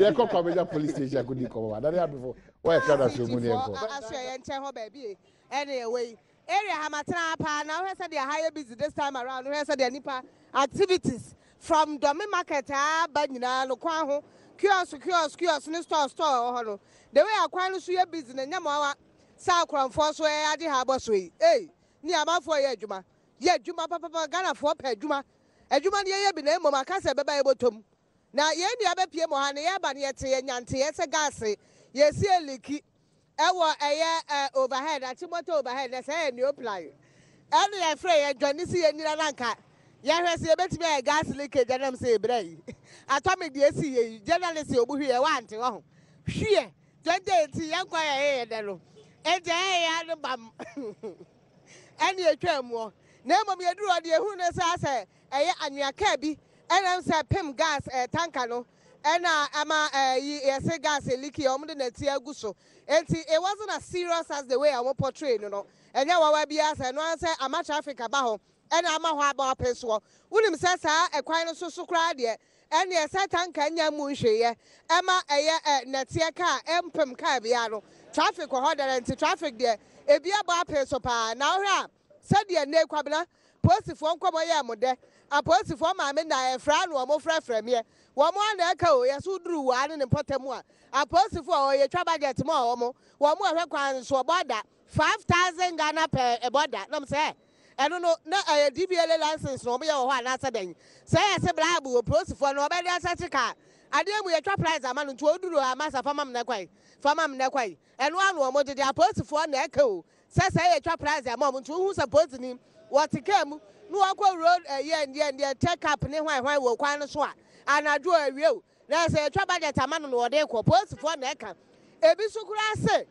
Yɛkɔ Kwabenya police station akɔdi nkɔmmɔ ba. Dade Abefo, woayɛ krado aso mu ne yɛnkɔ. Aso ɛyɛ nkyɛn hɔ baabi e ɛne ɛwɔ yi. Area ha matena ha paa na wohwɛ sɛdeɛ ha yɛ busy this time around, wohwɛ sɛdeɛ nipa activities from Dome market aa ba nyinaa no kwan ho kiosk kiosk kiosk ne store store ɛwɔ hɔ no, the way a kwan no so yɛ busy no ɛnyɛ mmoawa sɛ akorɔmfoɔ nso ɛɛ agye ha abɔ so yi ei ne amanfoɔ yɛ adwuma yɛ adwuma papapa Ghanafoɔ pɛ adwuma adwuma no yɛyɛ bi na mmom aka sɛ ɛbɛba yɛbɔtɔ mu na yɛn nua bɛpie mu ha no yɛba no yɛte yɛ nyanteɛ sɛ gaase yɛsi eliki ɛwɔ ɛyɛ ɛ overhead Achimota overhead na sɛ ɛyɛ neoplan ɛne yɛfrɛ yɛn dwane si yɛn nyina na nka yɛhwɛ sɛ yɛbɛtumi ayɛ gas leakage ɛnam sɛ yɛbrɛ yi atomic deɛ ɛsi yɛ yi journalist yɛ ɔmu hwiɛ wante wɔ ho hwiɛ 2018 yɛn kwan yɛ yɛyɛ dɛ no enti ɛyɛ yɛ ano bam ɛne ɛtwa muɔ na mmom yɛduru hɔ deɛ ɛhunu ne sɛ asɛ ɛyɛ anwea kaa bi ɛnam sɛ pem gas ɛɛ tanker no ɛna ama ɛyi yɛse gas leaky wɔn de nɛteɛ agu so enti it wasn't as serious as the way a wɔn portray no no ɛnyɛ wawa biara sɛ ɛno ara sɛ ama traffic aba hɔ ɛna ama hɔ aba ɔpɛ soɔ wonim sɛ saa ɛkwan no so so koraa deɛ ɛneɛ sɛ tanker nya mu nhweyɛ ɛma ɛyɛ ɛ nɛteɛ kaa ɛmpem kaa biara no traffic wɔ hɔ dɛrɛ nti traffic deɛ ebi abɔ apee so paa na wohwɛ a sɛdeɛ nnɛ Kwabena polisifoɔ nkɔmɔ yɛɛ mo dɛ apolisifoɔ maame na ɛfra no wɔn frɛfrɛ meɛ wɔn a na ɛka o yɛso duru waa ne ne mpɔtam a apolisifoɔ a wɔyɛ twa budget ma wɔn wɔn ɛhwɛ kwan so ɔbɔ da 5,000 Ghana per ɛbɔ da nam sɛ ɛno no na ɛyɛ DVLA license na wɔn yɛ wɔ hɔ anaasɛ dɛn sɛ yɛ sɛ bribe wɔ polisifoɔ no ɔbɛde asɛkye kaa adeɛ mu yɛtwa price ama no nti oduru ama sa famam na kwan famam na kwan ɛno ano wɔn gyegye apolisifoɔ na ɛka o sɛ sɛ yɛtwa price ama wɔn nti wohu sɛ polisini wɔte kaa mu na wɔkɔ road ɛyɛ ndeɛ ndeɛ check up ne hwan hwan wɔ kwan no so a anadwo awie o na sɛ yɛtwa budget ama no na wɔde kɔ polisifoɔ na ɛka ebi so koraa se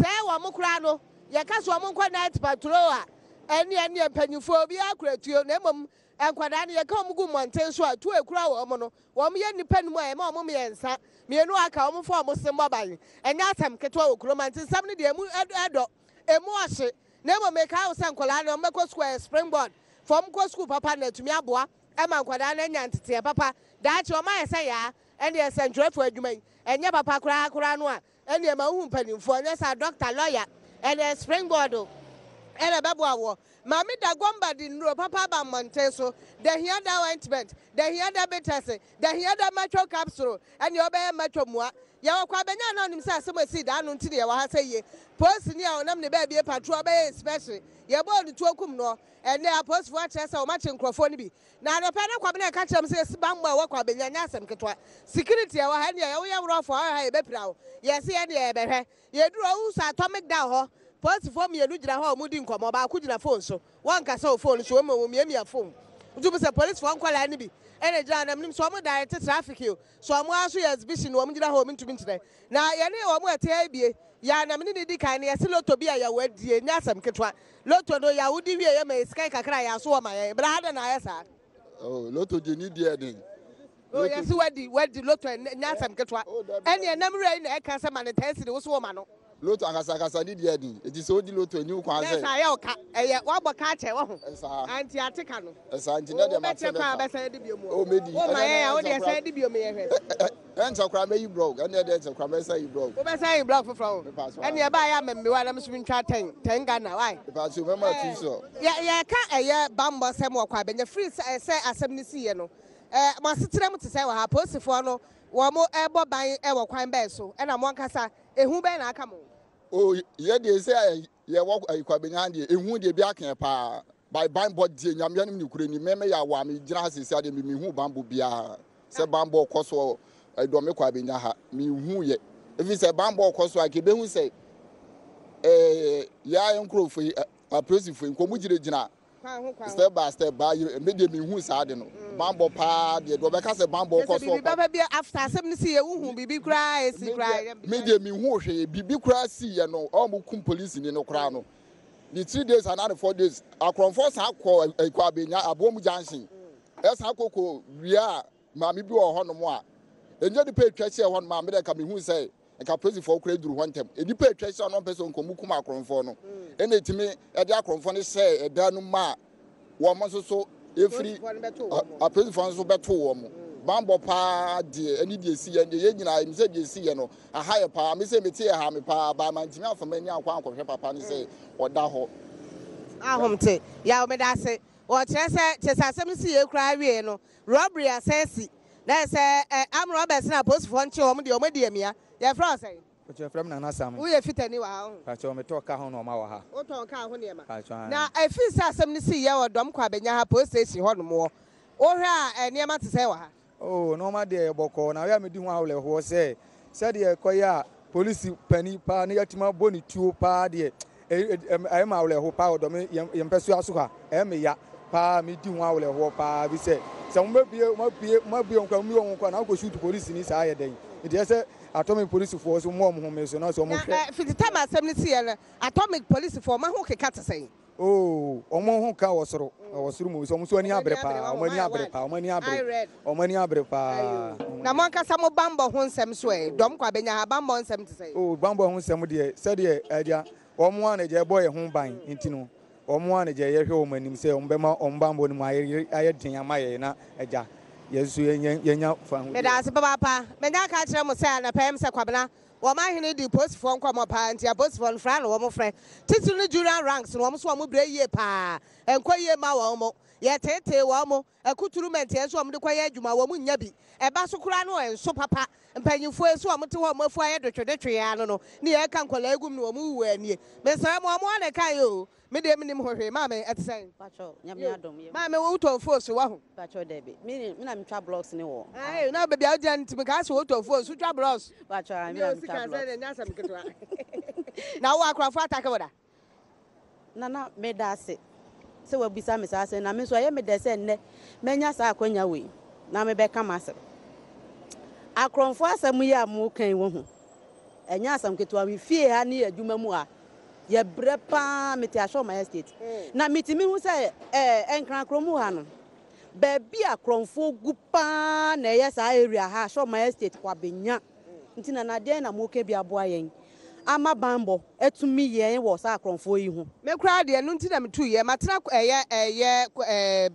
sɛ wɔn koraa no yɛka so wɔn nkɔ night patrol a ɛne ɛne mpanyinfoɔ obi akura tuo na mmom nkwadaa no yɛka wɔn gu mmɔnten so a tuo ekura wɔn no wɔn yɛ nipa no mu a ɛma wɔn mmiɛnsa mmienu aka wɔn fa wɔn se mmɔ ban ɛnyɛ asɛm ketewa wɔ kurom nti nsɛm no deɛ emu ɛdɔ emu ɔhye na mmom meka wo sɛ nkwadaa no wɔn bɛkɔ sukuu ɛyɛ springboard fɔm kɔ sukuu papa na atumi aboa ɛma nkwadaa no anya nteteɛ papa daakye wɔn ayɛ sɛ yaa ɛne nsɛntwerɛfoɔ adwuma yi ɛnyɛ papa koraa koraa no a ɛne ɛma wohu mpanimfoɔ nyɛ sɛ doctor lawyer ɛne springboard ɛna ɛbɛboa wɔ maame Dagomba de nnuro papa aba mmɔnten so da hia da ointment da hia da bitters da hia da macho capsule ɛne ɔbɛyɛ macho mua yɛwɔ kɔ abɛnya na ɔnim sɛ asɛm esi daa no nti ne yɛwɔ ha sɛ yie polisini a ɔnam ne baabi patrol ɔbɛyɛ inspection yɛbɔɔ ne tuo kum no ɛnɛ apolisifoɔ akyerɛ sɛ wɔmakye nkurɔfoɔ no bi na anɔpɛ no Kwabena ɛka kyerɛ m sɛ yɛsi bammɔ a ɛwɔ Kwabenya nyɛ asɛm ketewa security ɛwɔ ha ɛneɛ yɛwoyɛ worɔfoɔ a ɔyɛ ha yɛbɛpira wo yɛse yɛneɛ yɛbɛhwɛ yɛduru ɔwo sɛ atomic down hɔ polisifoɔ mmienu gyina hɔ a wɔdi nkɔmmɔ baako gyina phone so wɔnkasa wɔ phone so wɔn wɔn miamia phone nti sɛ polisifoɔ nkɔlaa no bi ɛna gyina nam nim sɛ wɔn direct traffic o so wɔn ara so yɛ exhibition wɔn gyina hɔ wɔn ntumi nkyerɛ na yɛne wɔn ɛte ha ebie yɛ anam ne ne di kan no yɛsi lotto bi a yɛwɔ adie nyɛ asɛm ketewa lotto no yɛawo di wie yɛ ma sika kakra yɛ aso wɔ ma yɛn bra ada na ayɛ saa. Oh, lotto gye ni deɛ den. O yɛsi wadi wadi lotto nyɛ asɛm ketewa ɛne ɛnam wura yi na ɛka sɛ ma ne tɛnsi de woso wɔ ma no. Lotto ankasa ankasa ni deɛ den eti sɛ odi lotto ani kwan sɛ. Nɛɛsɛ ayɛ ɔka ɛyɛ wabɔ ka akyɛ wɔ ho. Ɛsaa. Anti ate ka no. Ɛsaa nti ne deɛ ma te ne ka. Wobɛkyɛ kwan abɛsan di bio mu. O medi. Wo ma yɛn a wo deɛ san di bio mu yɛ hwɛ. Ɛnkyɛ koraa mɛyi blog ɛne ɛdeɛ nkyɛ koraa mɛsan yi blog. Wobɛsan yi blog foforɔ o. Ɛne ɛbaa yɛ amammewa na meso ntwa 10 10 Ghana why. Mepa so mɛma tu so. Yɛ yɛka ɛyɛ bambɔ sɛm wɔ kɔ abɛnya firi sɛ sɛ asɛm no siiɛ no ɛɛ mo asetena mu te sɛ wɔ ha polisifoɔ no wɔn mo ɛbɔ ban ɛwɔ kwan bɛn so ɛna mo ankasa ehu bɛn na aka mo. O yɛ deɛ sɛ yɛwɔ Kwabenya deɛ ehu deɛ bi aka yɛ paa by banbɔ deɛ nyamea no ne kure ni mɛmɛ yɛ awɔ a mi gyina ha sisi adeɛ mi mi hu banbɔ biara sɛ banbɔ kɔ so ɛdɔm Kwabenya ha mi hu yɛ efi sɛ banbɔ kɔ so a kebe hu sɛ ɛɛ yɛ ayɛ nkurɔfoɔ yi apolisifoɔ yi nkɔmɔ gyinagyina step by step ba yi me deɛ mi hu saa de no banbɔ paa deɛ deɛ ɔbɛka sɛ banbɔ kɔ so. Biribi baba bi after asɛm no si yɛ wohu biribi koraa esi koraa. Me deɛ mi hu hwee biribi koraa si yɛ no ɔmo kum polisi ni no koraa no ne 3 days anaa ne 4 days akorɔmfoɔ san kɔ ɛkɔ Abenya Abomu Junction ɛsan kɔ kɔ wia a maame bi wɔ hɔnom a enye nipa etwa ahyia hɔnom a mede nka mi hu sɛ nka polisifoɔ koraa duru hɔ ntɛm nipa etwa ahyia no mpɛ sɛ nkɔmɔ kum akorɔmfoɔ no ɛna etimi ɛde akorɔmfoɔ no hyɛ ɛdan no mu a wɔn nso so efiri apolisifoɔ nso bɛto wɔn. Banbɔ paa deɛ ɛne deɛ ɛsi yɛ deɛ yɛn nyinaa yɛnim sɛ deɛ ɛsi yɛ no aha yɛ paa. Me sɛ mete yɛ ha me paa but mantumi amfa m'ani ankɔ ankɔhwɛ papa no sɛ ɔda hɔ. Ahomte, Yaw medase. Wɔkyerɛ sɛ kyesɛ asɛm no si yei koraa wieɛ no robbery asan asi na ayɛ sɛ ɛ armed robbers na apolisifoɔ nkye wɔn deɛ wɔn adi amia. Yɛfrɛ wo sɛn? Pakyɛ yɛfrɛ me Nana Sammy. Woyɛ fitani wɔ ha woho? Pakyɛ metɔ car ho nnoɔma wɔ ha. Wotɔn car ho nneɛma? Pakyɛ aane. Na ɛfiri sɛ asɛm no siiɛ wɔ Dɔm Kwabenya ha police station hɔ nom wɔ wohwɛ a nneɛma te sɛn wɔ ha? Oh nnoɔma deɛ ɛyɛ bɔkɔɔ na wei a medi ho awerɛhoɔ sɛ sɛdeɛ ɛkɔyɛ a polisi panin paa na yɛatumi abɔ ne tuo paa deɛ ɛyɛ me awerɛho paa wɔ dɔme yɛn mpɛsoa so ha ɛyɛ me ya paa medi ho awerɛhoɔ paa bi sɛ sɛ wɔbɛbie wɔabie wɔabie wɔn kora wɔmmie wɔn kora na wokɔ shoot polisi ni saa yɛ dɛn nti ɛsɛ sɛ atomic polisifoɔ so mmɔ wɔn home so na sɛ wɔhwɛ. Na fiti tam asɛm no siiɛ no atomic polisifoɔ wɔn ho keka te sɛn? Oh, wɔn ho ka wɔ soro, wɔ soro mu, sɛ wɔn nso ani abere paa, wɔn ani abere paa, wɔn ani abere, wɔn ani abere paa. Na mo ankasa mo bammɔ ho nsɛm so ɛ? Dɔm kɔ abɛnya ha, bammɔ nsɛm te sɛn? Oh, bammɔ ho nsɛm deɛ, sɛdeɛ agya, wɔn ara na agya ɛbɔ yɛn ho ban nti no, wɔn ara na agya yɛhwɛ wɔn anim sɛ wɔn bɛma wɔn bammɔ no mu ayɛ ayɛ den ama yɛn na agya yɛn nso yɛnya fahodie. Meda ase papaapa. Manya aka akyerɛ mo sɛ anɔpa yi ɛm sɛ Kwabena Wɔn ahene di posifoɔ nkɔmmɔ paa nti aposifoɔ no frɛ a na wɔn frɛ. Titiri no junior ranks no wɔn nso wɔn brɛ yie paa. Ɛnkɔ yie mma wɔn mo. Yɛteetee wɔn mo. Akuturu mɛnteɛ nso wɔn de kɔ yɛ adwuma wɔn nnya bi. Ɛba so koraa no ɛnso papa. Mpanyinfoɔ yi nso wɔn te hɔ wɔn afu ayɛ dwetwedetwe ara no no ne yɛreka nkwadaa yi gum no wɔn wuwu anie. Mesrɛ mo wɔn ara na ɛkaeɛ oo. Me deɛ menim ho hwee. Maame, ɛte sɛn? Pacho, Nyame adom. Yɛ. Maame, wo tɔn fos wahu? Pacho, dabi. Me me na metwa blocks ne wɔ. Ae, na baabi a wogyina no nti mekaa sɛ wotɔn fos, wotwa blocks. Pacho, ae, me na metwa blocks. Ɛnyɛ osika sɛ ɛnyɛ asɛm ketewa. Na wo akorɔmfo atake wo da? Nana, meda ase sɛ wabisa me saa asɛm na me nso ɛyɛ me dɛ sɛ nnɛ manya saa akwanya wei na mebɛka m'asɛm. Akorɔmfo asɛm yi a moka yi wahu, ɛnyɛ asɛm ketewa. Me fie ha ne adwuma mu ha, Yɛbrɛ paa, mete Ashorma Estate. Na metumi hu sɛ ɛɛ Nkran kurom ha no, baabi a korɔmfoɔ gu paa na ɛyɛ saa area ha, Ashorma Estate, Kwabenya. Nti Nana deɛn na moka bi aboa yɛn ama banbɔ atumi yɛn wɔ saa korɔmfoɔ yi ho? Me koraa deɛ ɛno nti na metuiɛ. Matena ɛyɛ ɛyɛ ɛɛ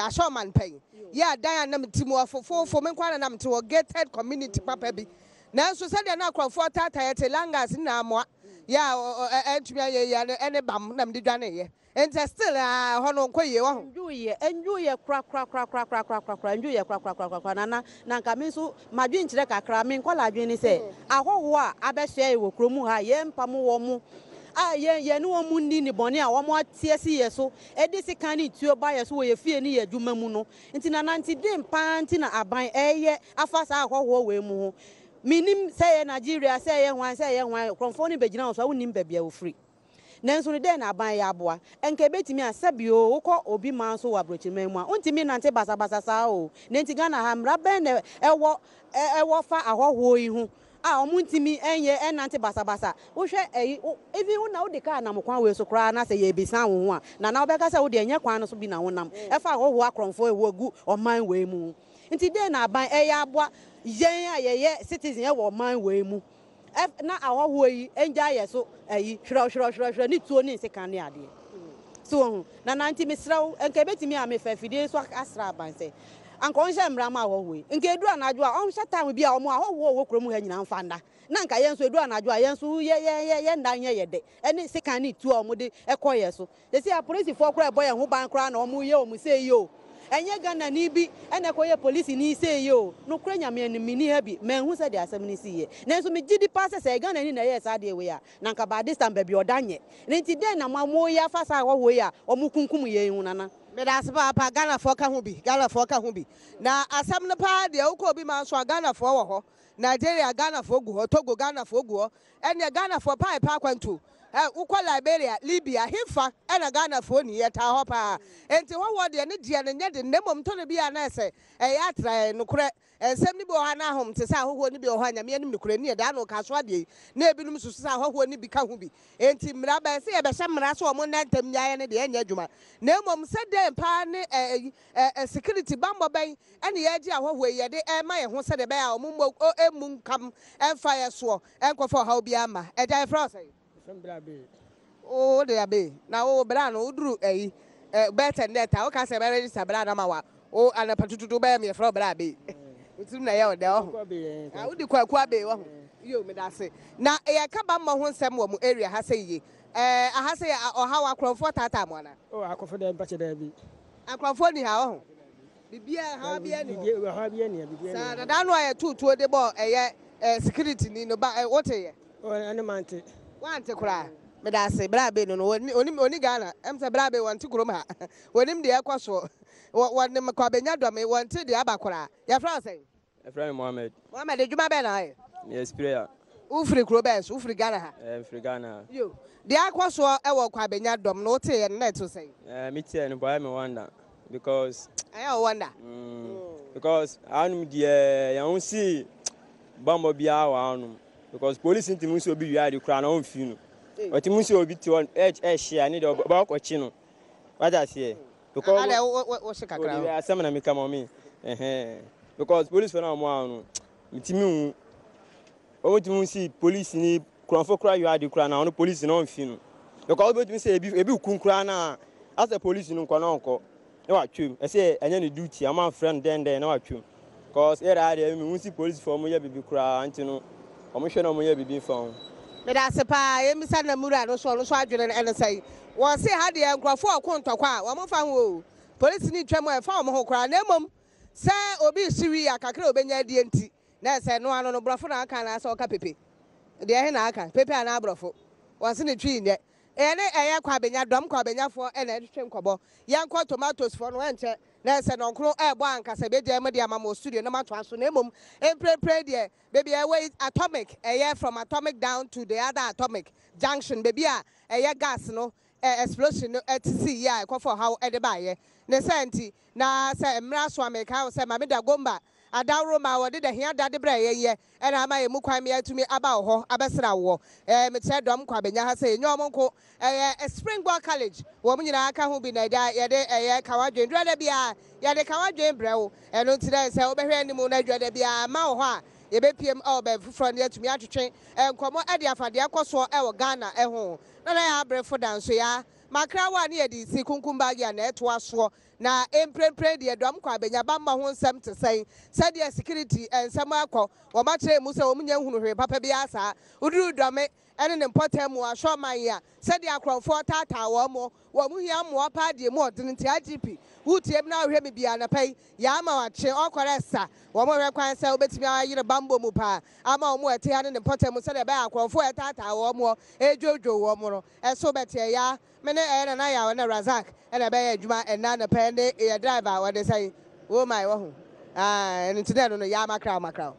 Ashorman pɛn. Yɛ adan a na mete mu ɔfofoofo, me nko ara na na mete hɔ, gated community papa bi. Nanso sɛdeɛ na akorɔmfoɔ taataa yɛ te langas nyinaa mmoa yɛ a ɛntumi anyɛ yie no ɛne bam na mede dwaneeɛ. Nti still a ɛhɔ no nkɔ yie wahu. Ɛndwoeɛ, ɛndwoeɛ korakorakorakorakorakorakora, ɛndwoeɛ korakorakorakorakora Nana, na nka me nso m'adwenkyerɛ kakra, me nkwadaa adwene ne sɛ, ahɔhoɔ a abɛsoɛ yɛn wɔ kurom ha a yɛmpamo wɔn, a yɛn yɛne wɔn nni nnebɔne a wɔn ate asi yɛn so, de sekan ne tuo ba yɛn so wɔ yɛn fie ne yɛn adwuma mu no, nti Nana, nti den paa nti na aban ɛreyɛ afa saa ahɔhoɔ wei mu ho. Mennim sɛ ɛyɛ Nigeria, sɛ ɛyɛ hwan, sɛ ɛyɛ hwan, korɔmfoɔ no bɛgyina wo so a wonnim baabi a wɔfiri. Nanso no dɛn na aban yɛ aboa? Nka ɛbɛtumi a, sɛbi oo, wokɔ obi man so wɔ aburokyiman mu a, wontumi nnante basabasa saa oo. Na enti Ghana ha, mmara bɛn na ɛwɔ ɛwɔ fa ahɔhoɔ yi ho a wɔntumi nyɛ ɛnnante basabasa? Wohwɛ ɛyi, wo, even wo na wode kaa nam kwan wei so koraa na sɛ yɛrebisa wo ho a, Nana wobɛka sɛ wo deɛ ɛnyɛ kwan no so bi na wonam ɛfa ahɔhoɔ akorɔmfoɔ a ɛwɔ gu ɔman wei mu ho. Nti dɛn na aban ɛyɛ aboa yɛn a yɛyɛ citizen ɛwɔ ɔman wei mu ɛf na ahɔhoɔ yi ɛngyae yɛ so ɛyi hwerɛw hwerɛw hwerɛw hwerɛw ne tuo ne nsekan ne adeɛ so wahu Nana nti mesrɛ wo nka ɛbɛtumi a mefa afidie yi so asrɛ aban sɛ anka ɔnhyɛ mmra ma ahɔhoɔ yi nka ɛduru anadwo a ɔnhyɛ time bi a wɔn ahɔhoɔ wɔ kurom ha nyinaa mfa nna na nka yɛn nso ɛduru anadwo a yɛn nso yɛ yɛ yɛ yɛn nna nyɛ yɛ dɛ ɛne sekan ne tuo a wɔde ɛkɔ yɛ so Sesei apolisifoɔ koraa ɛbɔ yɛn ho ban koraa na wɔn yɛ wɔn sei yi o. Ɛnyɛ Ghanani bi na ɛkɔ yɛ polisini sei yi o. Nokorɛ Nyame anim menni ha bi, manhu sɛdeɛ asɛm no siiɛ. Nanso megye di paa sɛ sɛ ɛyɛ Ghanani na ɛyɛɛ saa adeɛ wei a, na anka by this time baabi a ɔda nyɛ. Ɛno nti dɛn na mo moyɛ afa saa ahɔhoɔ yi a wɔn kunkum yɛn yi ho Nana? Medase paapa, Ghanafoɔ ka ho bi, Ghanafoɔ ka ho bi. Na asɛm no paa deɛ wokɔ obi man so a Ghanafoɔ wɔ hɔ, Nigeria Ghanafoɔ gu hɔ, Togo Ghanafoɔ gu hɔ, Ɛneɛ Ghanafoɔ pae paa akwantuo ɛ wokɔ Liberia, Libya hefa ɛna Ghanafoɔ ni yɛtaa hɔ paa enti hɔ wɔ deɛ ne gyeɛ no nyɛ den na mmom tɔnɔ bi a na ɛsɛ ɛyɛ atra ɛ nokorɛ nsɛm no bi wɔ hɔ a na ahom te sɛ ahɔhoɔ no bi wɔ hɔ a Nyame anim nokorɛ ni ɛdaa no ɔka so adeɛ yi na ebinom susu sɛ ahɔhoɔ no bi ka ho bi enti mmara bɛn sɛ yɛbɛhyɛ mmara sɛ wɔn nna ntam nyaeɛ no deɛ ɛnyɛ adwuma na mmom sɛ dɛn paa ne ɛ ɛ ɛ security bammɔ bɛn ɛne yɛregye ahɔhoɔ yi yɛde rema yɛn ho sɛdeɛ ɛbɛyɛ a wɔn mmɔ mmu nkam mfa yɛn soɔ nkɔfa ɔhaw biara mma. Agya yɛfrɛ wo sɛn? Yɛfrɛ me Bra Bee. Wo de Abee. Na wo bra no woduru ayi birth and death a woka sɛ bɛ register bra no ama wo a Wo anapa tututu wobɛyɛ me yɛfrɛ wo bra abei. Wo tirim na ɛyɛ wo dɛ ɔho. Ah, wodi kwaku abei waho. Yo, meda ase. Na yɛka bammɔ ho nsɛm wɔ mo area ha sɛ yie. Ɛɛ, aha sɛ yɛ ɔhaw akorɔmfoɔ taataa mo anaa? Oh, akorɔmfoɔ deɛ mpakyɛ daabi. Akorɔmfoɔ ni ha ɔho. Biribiara ɔhaw biara ni hɔ. Ɔhaw biara ni ha, biribiara ni hɔ. Saa, na da no a yɛtoo tuo de bɔɔ ɛyɛ eh, security ni no ba eh, wote yɛ? Oh, ɛne mante. Wante koraa. Meda ase, bra abei no no, wɔni, onim, oni Ghana. Ɛm sɛ bra abei wɔnte kurom ha. Wɔnim deɛ ɛkɔ soɔ. Wɔ, wɔnim Kwabenya Dɔme, wɔnte deɛ aba koraa. Yɛfrɛ wo sɛn? Yɛfrɛ me Mohammed. Mohammed, adwuma bɛn na woyɛ? Meyɛ sprayer. Wofiri kuro bɛn so? Wofiri Ghana ha? Ɛɛ, mefiri Ghana ha. Yo, deɛ akɔ soɔ wɔ Kwabenya Dɔm no, woteeɛ no, na ɛte sɛn? Ɛɛ, meteeɛ no, ɛyɛ me wonder because. Ɛyɛ wo wonder? Mm, because hanom deɛ yɛn ho si bammɔ biara wɔ hanom because polisi ntumi nso obi wia ade koraa na ɔmfi no. Ɔtumi nso obi te hɔ ɛhyia ne deɛ ɔbɛkɔkye no. Wate aseɛ? Because Adɛ wo wo wo hye kakra. Odi asɛm na meka ma me. Ɛhɛn. Because police fo na wɔn a no metumi hu. Wɔn tumi hu si police ni kurɔnfo kura yɔ ade kura na ɔno police na ɔnfi no. Because wɔbɛtumi sɛ ebi ebi kun kura na asɛ police no nkɔ na ɔnkɔ na watwam. Ɛsɛ ɛnyɛ ne duty ama afrɛ no dɛn dɛn na watwam. Cause yɛrɛ adeɛ mi hu si police fo wɔn yɛ bibi koraa nti no wɔn hwɛ na wɔn yɛ bibi nfa ho. Medase paa, yɛmmisa Namura no nso ɔno nso adwene no ne sɛn? Wɔse ha deɛ nkurɔfoɔ ɔko ntɔkwa a, wɔn mfa ho oo, polisini twam a ɛmfa wɔn ho koraa na mmom sɛ obi rehye wii a kakra a ɔbɛnya adie nti na ɛsɛ ɛno ano no borɔfo na aka anaasɛ ɔka pepe? Deɛ ɛhe na aka? Pepe anaa borɔfo? Wɔse ne twi nyɛ. Yɛne ɛyɛ Kwabenya, dɔm Kwabenyafoɔ na ɛretwetwe nkɔmmɔ. Yɛnkɔ tomatoes foɔ no ɛnkyɛ na ɛsɛ nɔnkron ɛrebɔ ankasa ɛbɛgyae mu de ama mo wɔ studio na moatoa so na mmom mprempren deɛ Baabi a ɛwɔ yi, atomic, ɛyɛ from atomic down to the other atomic junction, baabi a ɛyɛ gas no explosion no te sii yɛ a ɛkɔfa ɔhaw de baeɛ. Ne saa nti, na sɛ mmerɛ aso a mekae wo sɛ Maame Dagomba adaworo ma wɔde Dahiada de brɛɛ yɛn yɛ na ama yɛn mu kwan ma yɛatumi aba wo hɔ abɛsra woɔ. Mekyerɛ dɔm Kwabenya ha sɛ yɛnyɛ wɔn nko, Ɛyɛ Springboard College, wɔn nyinaa ka ho bi na agya yɛde ɛyɛ kawadwen dwuada biara yɛde kawadwen brɛ wo, ɛno nti na sɛ wobɛhwɛ anim na dwuada biara mma wɔ hɔ a yɛbɛpiem wɔ baabi foforɔ na yɛatumi atwetwe nkɔmmɔ de afa deɛ ɛkɔ soɔ wɔ Ghana ho. Na na yɛn abrefo da nso yɛa makra wɔ a ne yɛde si Kunkumbagya na ɛtoa soɔ na mprempren deɛ dɔm kɔ abɛnya bammɔ ho nsɛm te sɛn sɛdeɛ security nsɛm akɔ wɔn akyerɛ mu sɛ wɔn nyɛ nhunu hwee papa biara saa woduru dɔme ne ne mpɔtam mu asɔrman yi a sɛdeɛ akorɔmfoɔ taataa wɔn mo, wɔn hia mmoa paa deɛ mu ɔdene nti IGP wotie me na wohwɛ me biaa anapa yi yaa ama wakye ɔkɔrɛ sa wɔn hwɛ kwan sɛ wobɛtumi ayere banbɔ mu paa ama wɔn a ɛte ha ne ne mpɔtam mu sɛdeɛ ɛbɛyɛ akorɔmfoɔ a ɛtaataa wɔn moɔ ɛredwoodwoo wɔn mo no ɛso bɛteɛ yaa me ne ɛyɛ Nana Yaw ne Razak ɛna ɛbɛyɛ adwuma ɛnna anapa yi ne yɛ driver a wɔde sɛn wo my wahu aah ɛno nti na ɛno no yaa makra wo makra wo.